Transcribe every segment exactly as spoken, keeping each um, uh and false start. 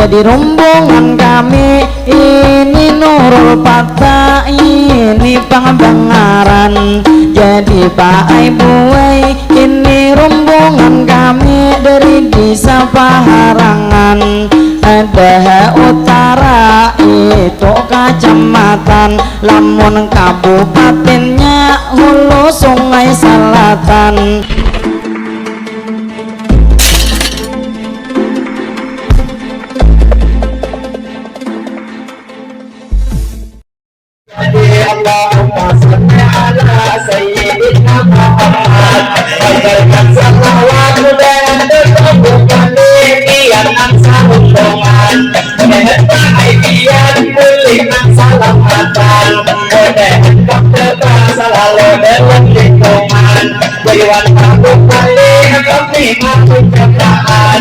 Di rombongan kami ini Nurul Fatah, ini pang bangaran. Jadi paai buai, ini rombongan kami dari Desa Paharangan, Daha Utara itu kacamatan. Lamun kabupatennya Hulu Sungai Selatan. Allahumma salli ala sayyidina Muhammad. Haturkan salawat mudahan tetap bupati pian nang sarumbungan. Mudahan paai pian pulih nang salamatan. Mudahan pang tetap salalu dalam lindungan. Dewan Bupati kami mangucapkan.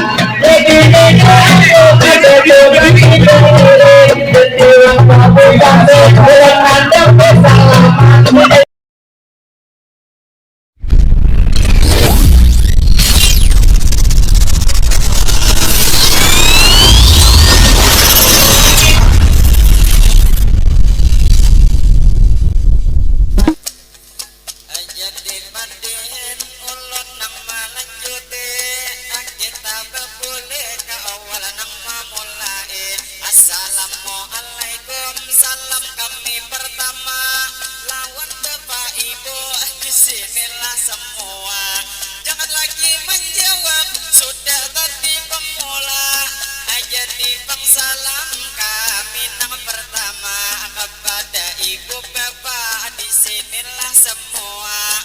Jadi pandihin ulun nang malanjuti, kita bebuli ka awal nang mamulai. Assalamualaikum, salam kami pertama lawan Bapak Ibu di sinilah semua. Jangan lagi menjawab, sudah tadi pemula. Jadi pang salam kami nang pertama kepada ibu bapak di sinilah semua.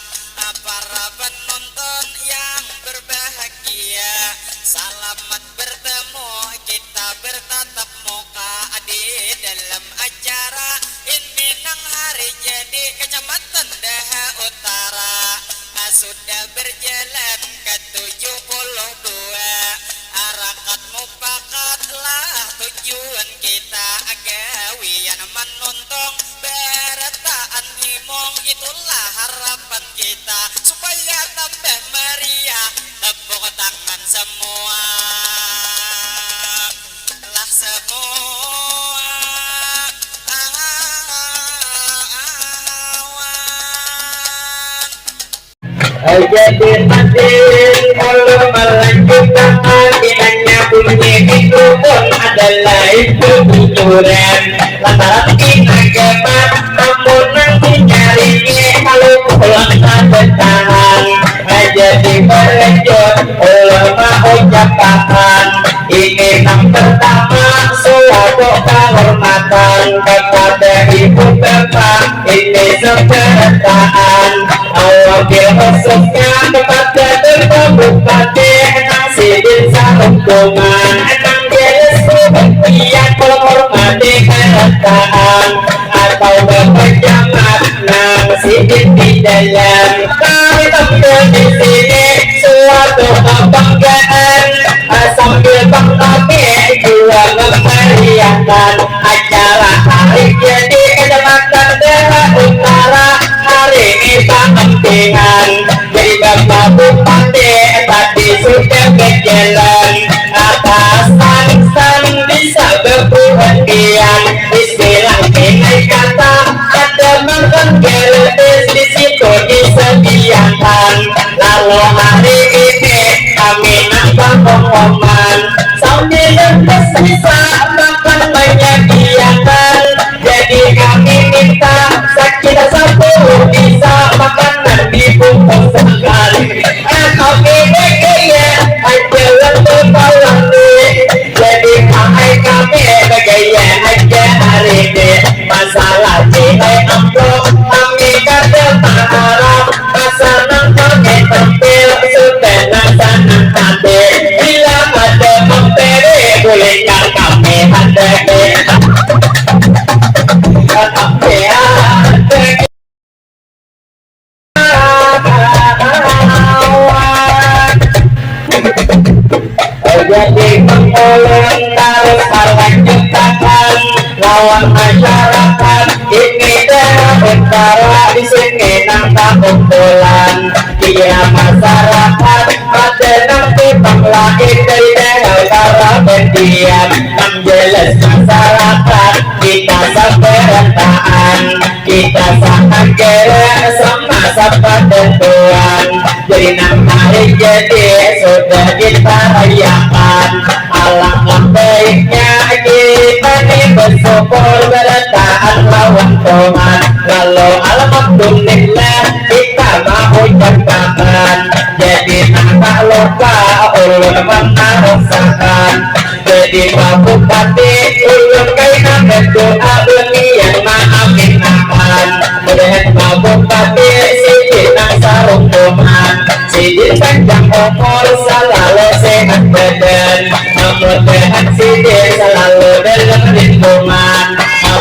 Para penonton yang berbahagia, selamat bertemu kita bertatap muka di dalam acara ini nang hari jadi Kecamatan Daha Utara. Sudah berjalan ke tujuh puluh dua, arakat mupakat lah tujuan kita, gawian menuntung barataan himung, itulah harapan kita supaya tambah meriah. Tepuk tangan semua lah semua. Jadi makin ulun melanjutkan, pinanya bunyi mikrofon adalah itu bujuran. Lantaran pina gamat, amun nang dinyaringi, kalau pulang kada tahan. Jadi berlanjut ulun maucapakan, ini nang pertama suatu kehormatan kepada ibu bapak ini seberataan. Wabil khususnya kepada Bapak Bupati nang sidin sarumpungan, nang jelas pihak menghormati kerataan atau Bapak Camat nang sidin di dalam. Kami tampil di sini suatu kebanggaan, sambil pang kami jua memeriahkan acara hari jadi Kecamatan Daha Utara hari ini. Pendampingan dari Bapak Bupati tadi sudah berjalan, atasan san bisa berperhatian, istilah nilai kata ada makan gratis di situ disediakan. Lalu hari ini kami nambah pengumuman, sambil bisa makan menyediakan. Jadi kami minta sekitar sepuluh bisa makanan dibungkus sekali. Eh, kami begaya aja untuk kawan ni. Jadi pakai kami begaya aja hari ini. Masalah nilai amplop kami kada mengharap. Asa nang kami tampil sudah nang sanang hati. Bila ada memberi bolehkah kami hadiri. Tapi ada Jadi pengulun harus melanjutkan lawan masyarakat ini dah utara di sini nang kumpulan. Iya masyarakat pada nang timbang lain dari daerah utara Setiap menjelas masyarakat kita seberataan, kita sahagara sama sepadantuan. Jadi nang hari jadi sudah kita rayakan. Alangkah baiknya kita ni bersyukur berataan lawan Tuhan. Lalu alhamdulillah kita mengucapkan. Jadi nang tak lupa ulun mengarasakan. Jadi Pak Bupati ulun kaina berdoa belian maaminakan. Mudahan Pak Bupati sidin nang saruntuhan. Sidin panjang umur salalu sehat badan. Mudahan sidin salalu dalam lindungan.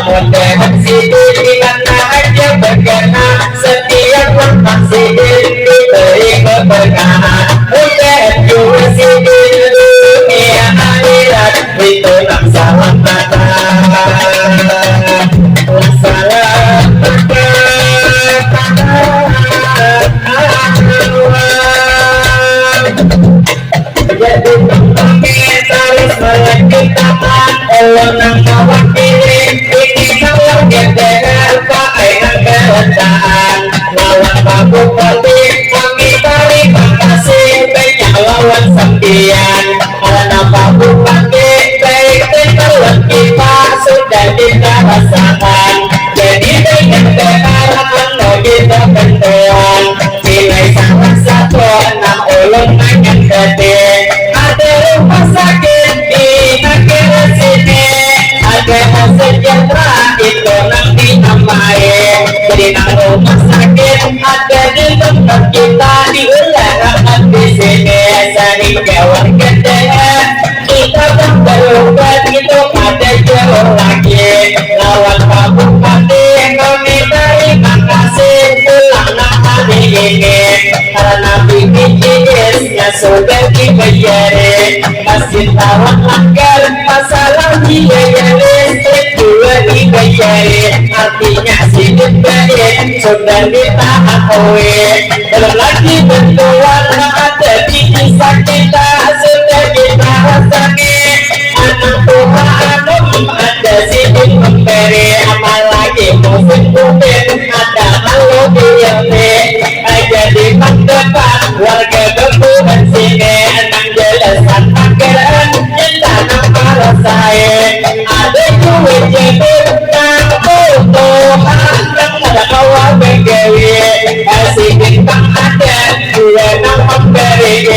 Mudahan sidin di mana aja berkenan. Setiap langkah sidin diberi keberkahan. Mudahan jua sidin dunia akhirat itu nang salamatan. Salamatan. Jadi kami tarus melanjutkan ulun nang mewakili ini keluarga D R P I nang berataan. Lawan Pak Bupati kami tarima kasih banyak lawan sampiyan. Karena Pak Bupati baik dan lawan kita sudah kita rasakan. Jadi banyak D R anu kita bantuan. Nilai salah satu nang ulun manyangkati ada rumah sakit di negara sini, ada sejahtera itu nang dinamai. Jadi nang rumah sakit ada di tempat kita diularakan di sini sehingga warga daerah kita pun berubat itu kada jauh lagi. Lawan Pak Bupati kami terima kasih pulang nang hari ini karena B P J S-nya sudah dibayari. Masjid lawan langgar masalah biaya listrik juga dibayari. Artinya sidin baik sudah kita akui. Belum lagi bantuan nang ada di desa kita sudah kita rasakan. Anak tuha anum ada sidin memberi, apalagi musim covid ada kalau diambil. Jadi mendapat warga bambuhan sini nang jelasan pagar kita nang marasai. Ada jua jadi nang butuhan nang kada kawa bagawi. Sidin pang ada jua nang memberi.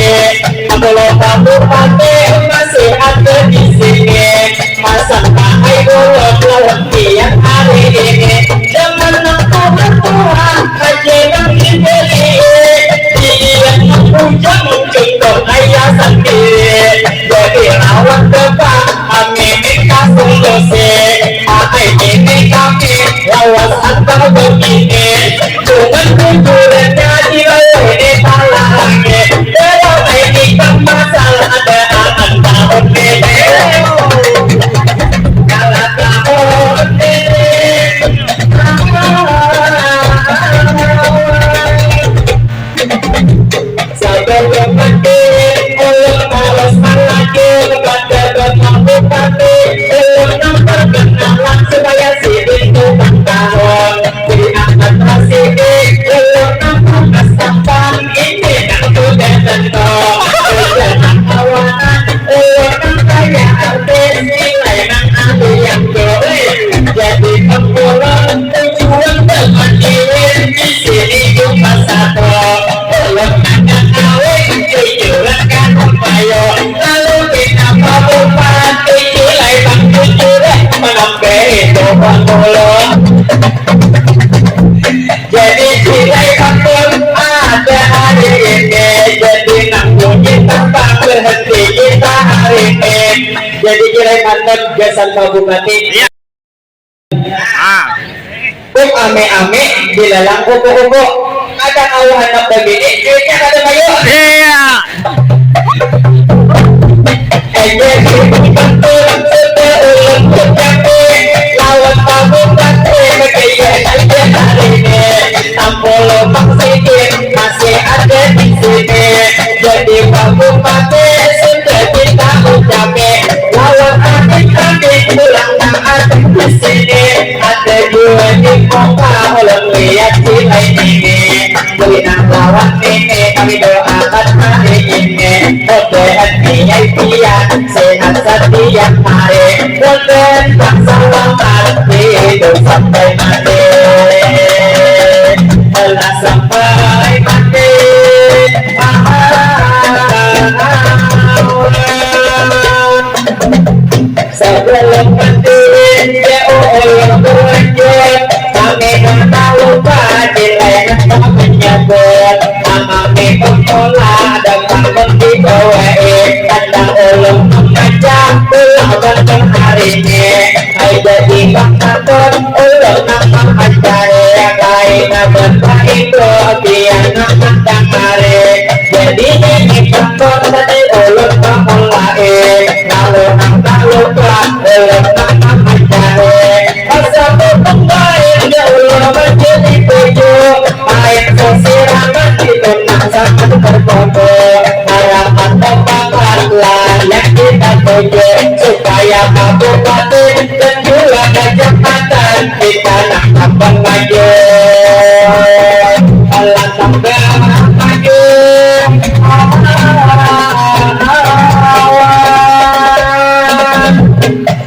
Kalau kabupaten masih ada di sini, masa pakai ulun lawan pian hari ini. Zaman nang tuha-tuha aja nang diberi. Pian nang bujang contoh kaya sendiri. Jadi lawan depan kami minta solusi. Pakai ini kami lawas antar begini. Cuman kucurannya di bawah ini salah lagi. Dalam ini kan masalah ada akan tahun ini. Kalau tahun ini. Sebelum mati, ulun harus melaju kepada Bapak Bupati. Ulun memperkenalkan supaya sidin tukang tahu. Diangkat rasidi, ulun nang panas tampang, ini nang sudah tentu. Sudah nang kawanan, ulun nang kaya artis, nilai nang ahli yang juri. Jadi pemulung, tujuan teman iwin, di sini jumpa satu. Ulun anak awin, tujuan kanum payu. Lalu kita pemulung, tujuan lai bang tujuan, menambahi doa ulun. Jadi nilai ampun ada hari ini. Jadi nang bunyi tampang berhenti kita hari ini. Jadi nilai mantap gasan Pak Bupati. Iya. Ah. Kuk ame-ame dilelang kuku-kuku. Ada kawa anak begini, duitnya kada mayu. Iya. Lawan kamu pasti begini aja hari ini. Tampolo Bang Sidin masih ada di sini. Jadi Pak Bupati sudah kita ucapi. Doakan hari ini, mudahan niat pian sehat setiap hari, mudahan tak selamat hidup sampai mati. Alah sampai mati. Sebelum mati, ya Allah berlanjut, kami tak lupa di lain menyebut. Amami pemula dan bangun di bawah, eh, kandang ulun mengajak pulang bangun hari ini. Ai jadi bang takut ulun nama mencari, kaina berpaindu biar nama dangari. Jadi ini takut tadi ulun pemula, eh, lalu nang tak lupa ulun nama mencari. Asa pembaik ya Allah menjadi tujuh. Air sesiraman itu nang sangat terfoto. Harapan pembangunan yang kita tuju, supaya kabupaten dan juga kecamatan kita nang tambah maju. Alah tambah maju.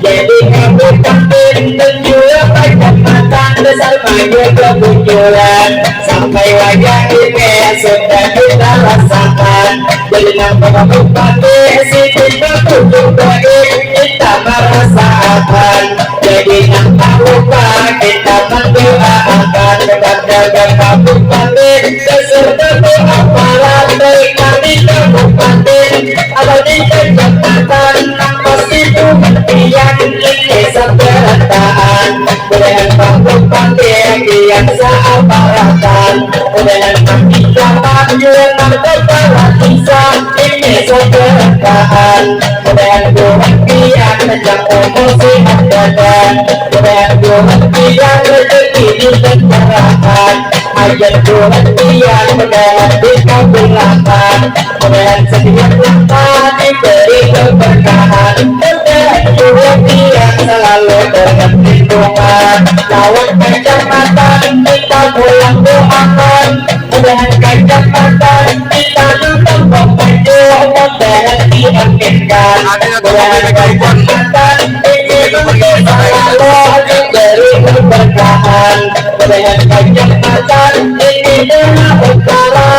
Jadi kabupaten dan juga kecamatan besar maju kemunculan. Sampai wayah ini sudah kita rasakan. Jadi nang bupati sidin bakunjung baik kita merasakan. Jadi nang tak lupa kita mendoakan kepada Bapak Bupati beserta aparat baik kami kabupaten atau di kecamatan nang pasti perhatian ini seberataan. Mudahan Pak Bupati biasa aparatan. Mudahan Pak Camat juga nang kepala desa ini seberataan. Mudahan Tuhan biar panjang umur sehat badan. Mudahan Tuhan biar rezeki dilancarkan. Ajar Tuhan biar mudahan dikabulkan. Mudahan setiap langkah diberi keberkahan. Mudahan Tuhan biar selalu dalam lindungan. Lawan kecamatan kita pulang doakan. Mudahan kecamatan kita nang tambah maju. Mudahan diaminkan. Mudahan kecamatan ini nanti selalu diberi keberkahan. Mudahan kecamatan ini daerah utara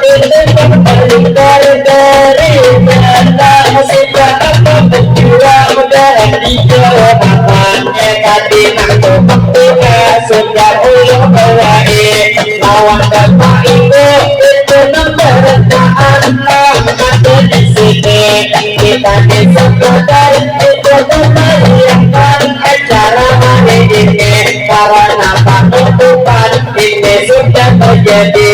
ini terhindar dari bencana musibah apapun jua. Mudahan dijauhkan. Eh, tadi nang tumpang tiga sudah ulun bawahi. Lawan bapak ibu itu nang berataan nang ada di sini. Kita di sekitar itu memeriahkan acara hari ini karena penutupan ini sudah terjadi.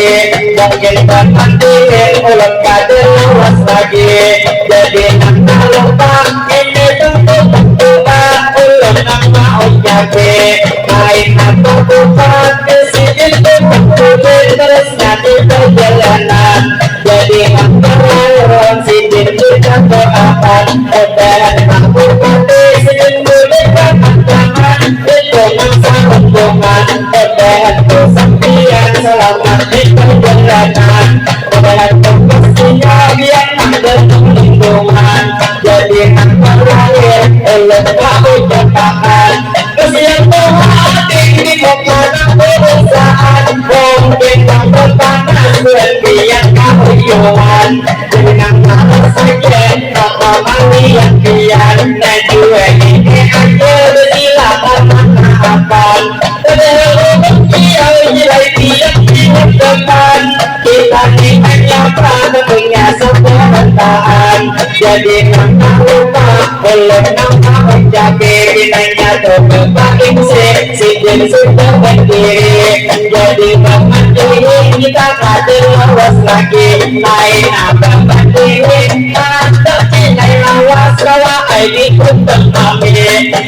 Mungkin teman diri ulun kada lawas lagi. Jadi nang tak lupa ini tentu berdoa ulun nang mau jadi. Lain apa bukan di sini tu berkulit terus nanti perjalanan. Jadi nang terakhir sidin kita doakan. Mudahan nang bupati sidin boleh kapan-kapan itu nang saruntungan. Mudahan tu sampiyan selamat di perjalanan. Mudahan tu pastinya biar nang dalam lindungan. Jadi nang terakhir ulun mau ucapkan. Kasian tuh hati di muka nang perusahaan. Mungkin nang berpanas dan biar kauyuhan. Jadi nang harus saja apa malian pian. Nah jua ini aja silakan maafkan. Padahal ulun piau jilai tiap minggu depan. Kita ni hanya pada punya seperataan. Jadi nang tak lupa ulun nang mau ucapi. Pinanya tu bapak imsi sidin sudah berdiri. Jadi paman diri kita kada lawas lagi. Lain apa mandiri. Mantap nilai lawas kawa ai di kumpul kami.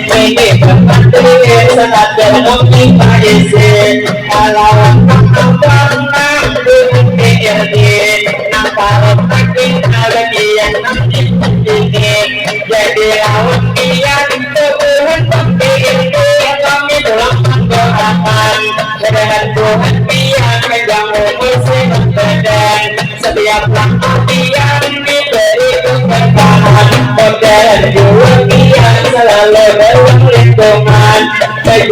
Ini paman diri sekadar nang kita isi. Kalawan nang abang nang di P R D. Nang parut makin kalagian nang di sini. Jadi lawan pian tubuhan bang P R D kami pulang mendoakan. Mudahan Tuhan pian panjang umur sehat badan. Setia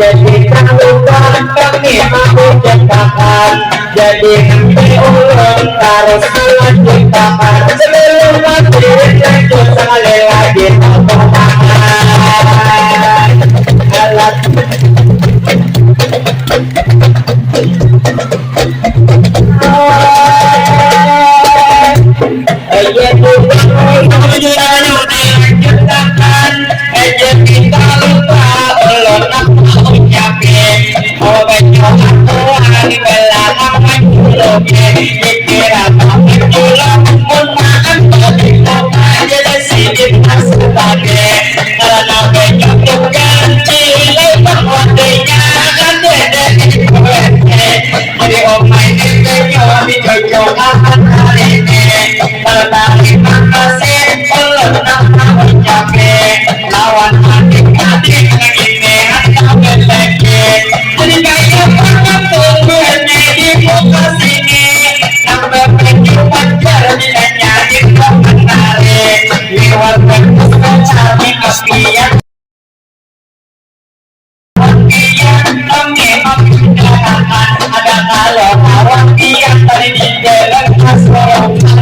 Jadi tak lupa kami mau ciptakan. Jadi nanti ulun tarus melanjutkan. Sebelum mati lanjut sekali lagi tepuk tangan. Alat. Aja tukang urus, aja dilanjutkan, aja kita lupa, ulun napa ucapin. Oh, banyak aturan, belalang manjuluki, dikira tak manjuluk, mun maan tadi kota, jadi sidin masuk tadi. Karena banyak tukang cilai, pengwadainya kan beda di kuwete. Jadi umai dipejo, dijojo kawan hari ini. Tertarima kasih, ulun nang mengucapi. Lawan adik-adik ini hantam lelaki. Jadi kaya patung buhannya di muka sini. Nang berpejo panjar dinanya itu menarik. Liwat bagus pacar di apian. Ada kalau kawan tiap tadi di jalan kasorokan.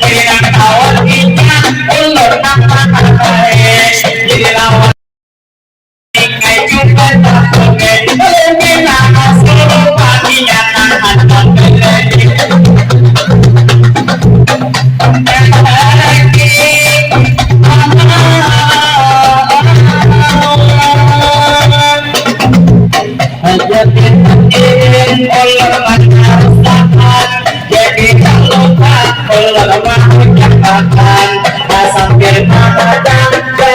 Jadi nang kawan inya ulur nang makan baik. Jadi lawan tinggai juga tak boleh. Mungkin nama suruh panian nang hantam beli. Aja dipikirin ulun manarusakan, jadi kalupa ulun mau jambatan. Nah, sambil mahadang ka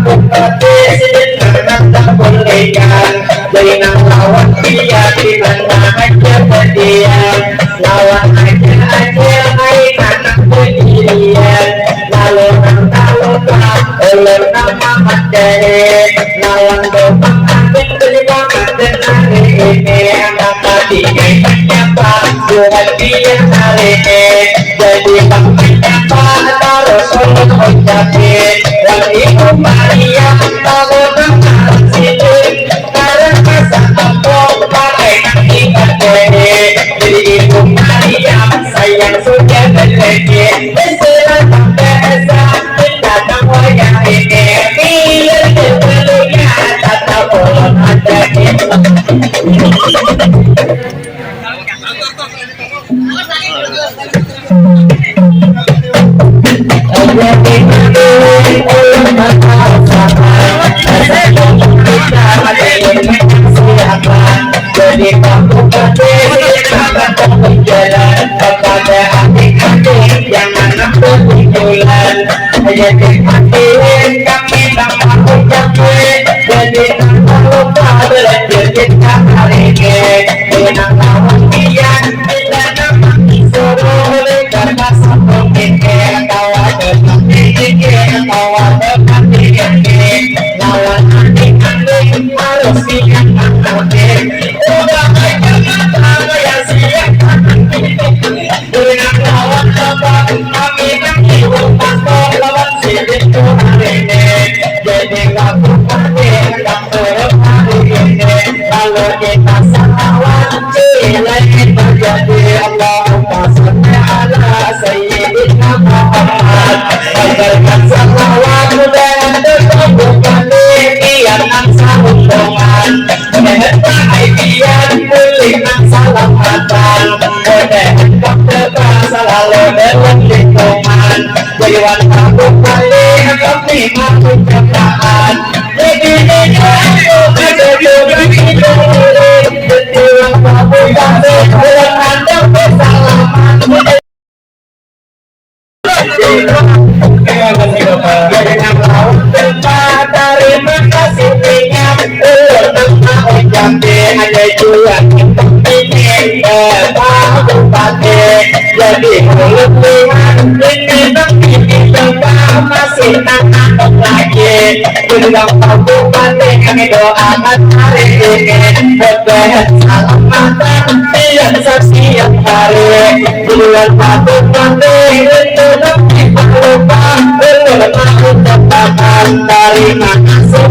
bupati, sidin nang nang takulikan, jadi nang lawan dia di mana haja badiam. Lawan aja, aja ai anak bujirian. Lalu nang talupa ulun nang mamandai. Lawan bapang angin beri pamandan hari ini. Maka dingai manyapa buhan dia hari ini. Jadi pang manyapa tarus ulun ucapi. Wan ibu Maria tahu nang ngaran sidin. Ngaran masa kampung pakai nang ingat deh. Jadi ibu Maria sayang sudah berjanji. Istilah sampai esa datang wayah ini. Biar dulunya tatap ulun ada. Jadi kamu berjalan kepada adik-adik yang anak kebetulan. Jadi hati kami nama ucap gue. Jadi nama lupa berlanjut kita hari ini. Dengan lawan dia. Lawan adik-adik harus siap. Udah aja mata yang siap. Dengan lawan apa kami nanti, pastor lawan si Victor hari ini. Jadi kabupaten yang turun hari ini. Lalu kita salawat, cilai terjadi. Allahumma salli ala Sayyidina Muhammad. Panjatkan salawat mudahan tetap berkati pian nang sarombongan. Mudahan bahagian pulih nang salamatan. Mudahan kang tetap salalu dalam lindungan. Jadi wan aku kali kami mau ucapan. Jadi ini aku ada dua ini. Jadi wan aku kali dalam ada bersalaman. Tarima kasih tinggi ulun nang mau ucapi ada jua ini Bapak Bupati. Jadi ulun lihat ini nang ini coba masih nang anak lagi. Jadi Bapak Bupati kami doakan hari ini mudahan salamatan pian satiap hari. Bulan Ramadan itu lebih berubah. Ulun mau ucapan tarima kasih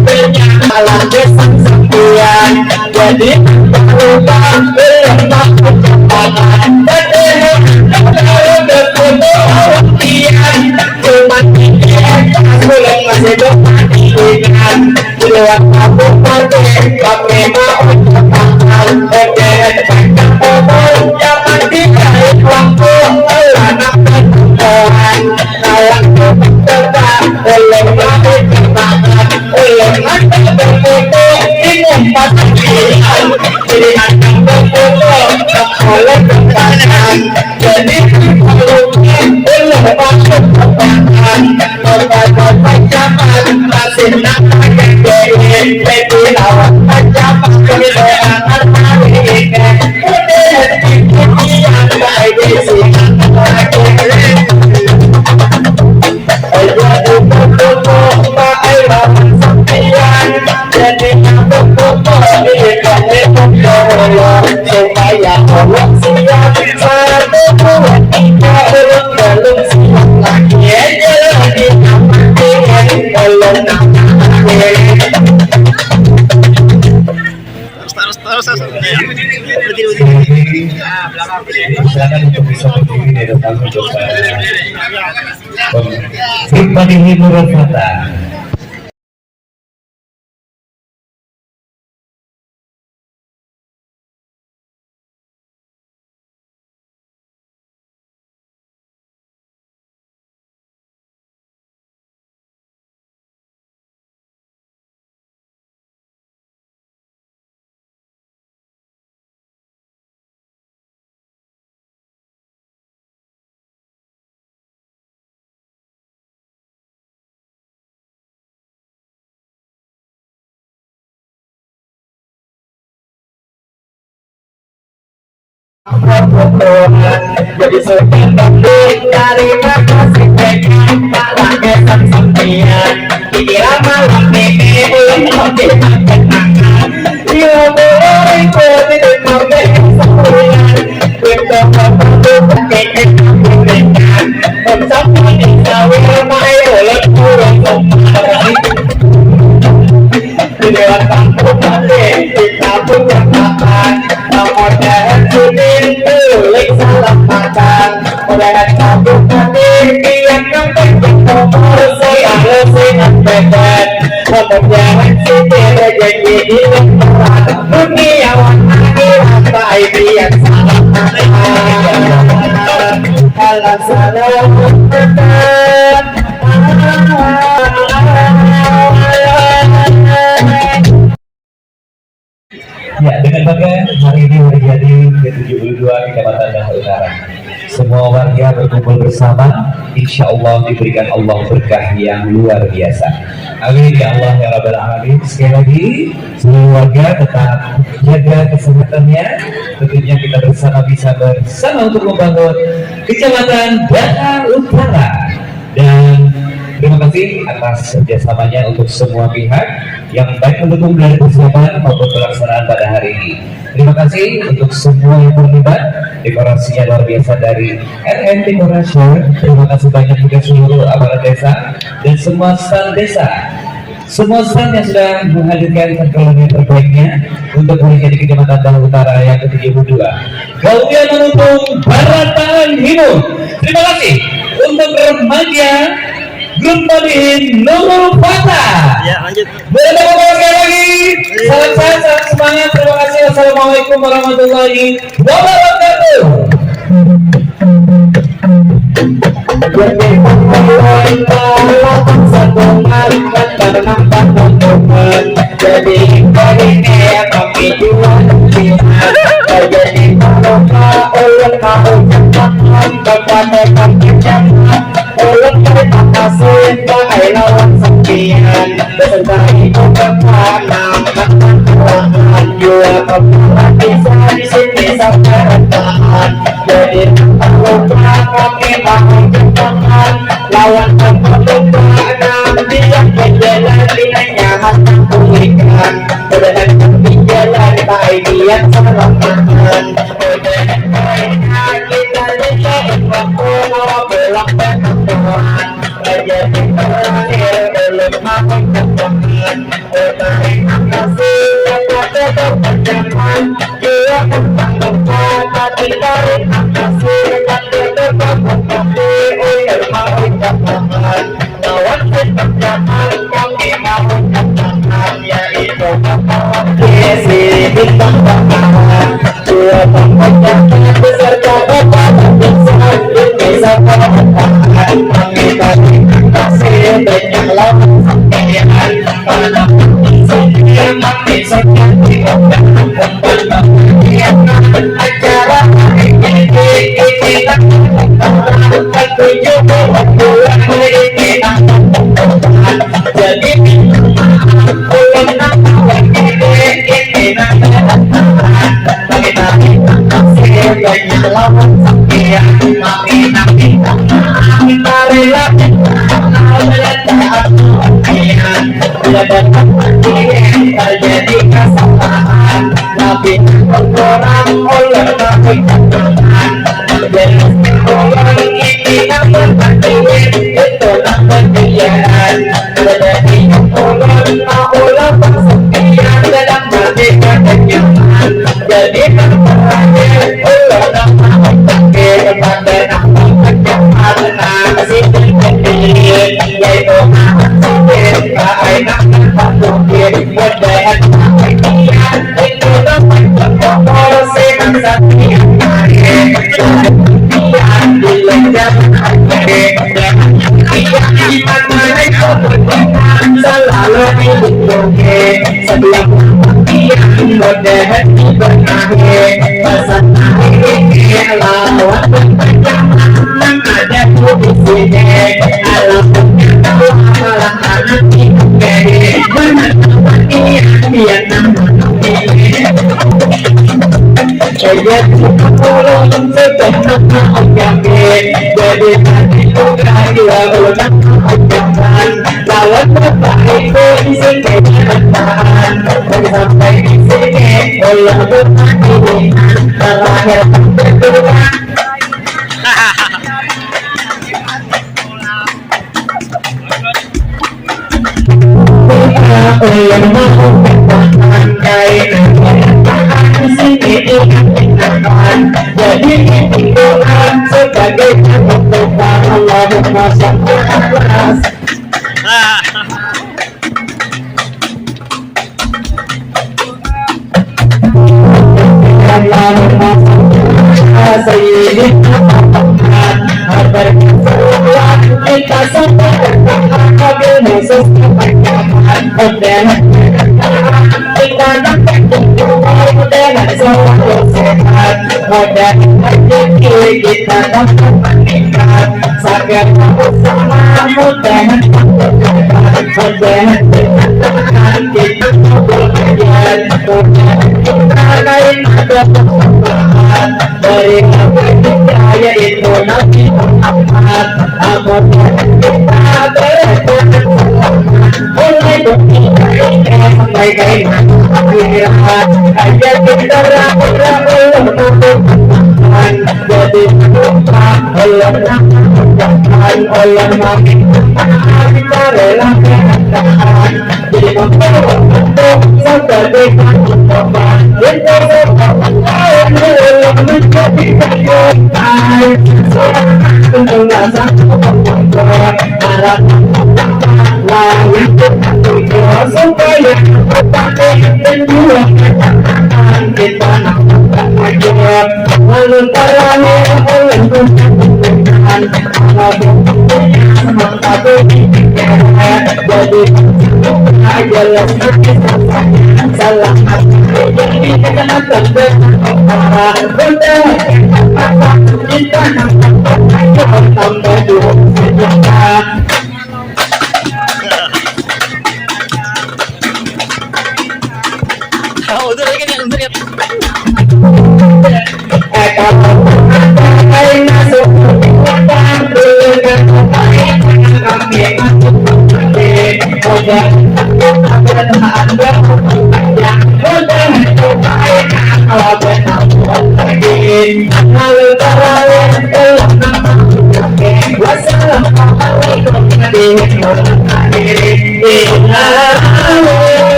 Terus, terus, terus, terus. Begini, begini. Silakan untuk bisa berdiri di depan untuk, eh, Bang Rifani Nurul Fatah. Jadi sudah balik, terima kasih banyak, Pak Lagesan sampian. Dikira malam ini belum mau dimakan makan. Dua puluh ribu di lima belas sebulan. Kita mau pakai enak. Untuk di sawir, mai ulut burung. Di lewat kampung nanti, kita buka makan. Nomor dahan sudin, tulis salam makan. Mudahan kampung nanti, tiap kampung kita nomor selalu singan bebas. Nomor dahan sudin, janji di lembaran. Dunia warna hilang, tak biasa. Alam salam. Ya, dengan bangga hari ini hari jadi ke tujuh puluh dua Kecamatan Dahak Utara. Semua warga berkumpul bersama, insya Allah diberikan Allah berkah yang luar biasa. Amin ya Allah ya Rabbal Alamin. Sekali lagi, seluruh warga tetap jaga kesehatannya. Tentunya kita bersama bisa bersama untuk membangun Kecamatan Dahak Utara. Dan terima kasih atas kerjasamanya untuk semua pihak yang baik mendukung dari persiapan maupun pelaksanaan pada hari ini. Terima kasih untuk semua yang terlibat. Dekorasinya luar biasa dari R M Decoration. Terima kasih banyak juga seluruh aparat desa dan semua staf desa. Semua staf yang sudah menghadirkan perkembangan terbaiknya untuk menjadi Kecamatan Dahak Utara yang ke tujuh puluh dua. Gawian menutup barataan himung. Terima kasih untuk remaja grup Madihin Nurul Fatah. Ya, lanjut. Boleh tepuk tangan sekali lagi. Salam sehat, salam semangat. Terima kasih. Wassalamualaikum warahmatullahi wabarakatuh. Jadi, jadi, jadi, kami jual. Jadi, kalau ulun mau cepat, bapak tetap cepat. Ulun terima kasih, Pak, ai lawan sampian. Beserta ibu bapak, nang makan buahan. Jua kepala desa di sini sampai ratahan. Jadi, tak lupa kami mau jempangan. Lawan kepala nang diam di jalan, dinanya hantam kulikan. Mudahan kami jalan, Pak, ai diam salamatan. Mudahan kita lihat waktu mau pulang pertemuan. Raja di terakhir, ulun mau jempangan. Terima kasih kepada